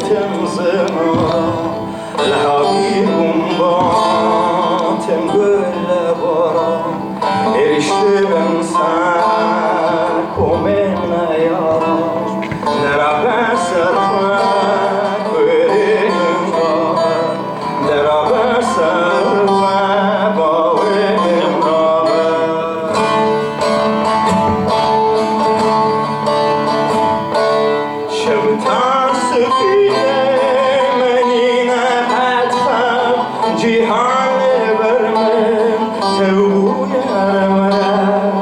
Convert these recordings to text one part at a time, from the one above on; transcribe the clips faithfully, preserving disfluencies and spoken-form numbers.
Tim zina, li havî bomba, tim gule bara, êriştibin ser komên me yara. Dera be ser xwe, kurê min rabe, dera be ser xwe, bawê min rabe. Şev ta spî ye, menî ne qet xew, cîhan li ber min tew bûye rew rew.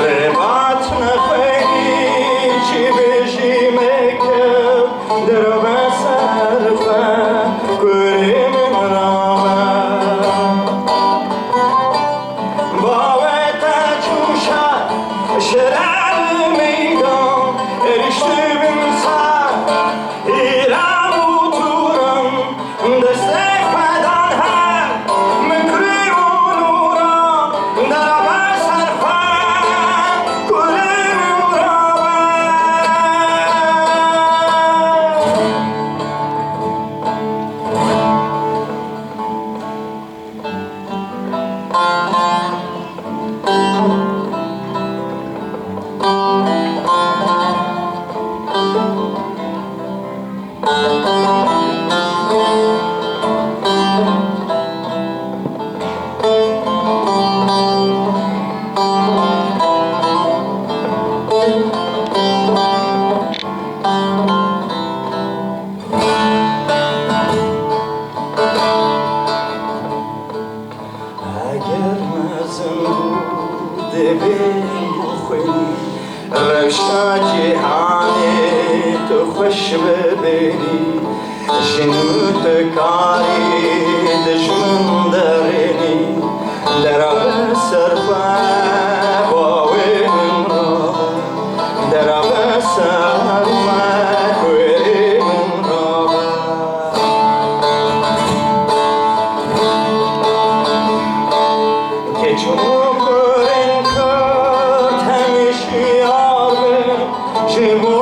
Rêbat nexweyî çi bijî mekew, dera be ser xwe, kurê min rabe. Bawê te çû şer, şeref meydan, êriştibin ser hîram û tûran, destê xwe dan hev, min kurê min nûran, dera be ser xwe, kurê min rabe. Eger mezin bû, divê bixwînî, rewşa cîhanê tu xweş bibînî. Jin tu karî dijmin derînî, dera be ser xwe, bawê min rabe. Dera be ser xwe, kurê min rabe. Keç û kurên Kurd hemî şiyar bin, ji bo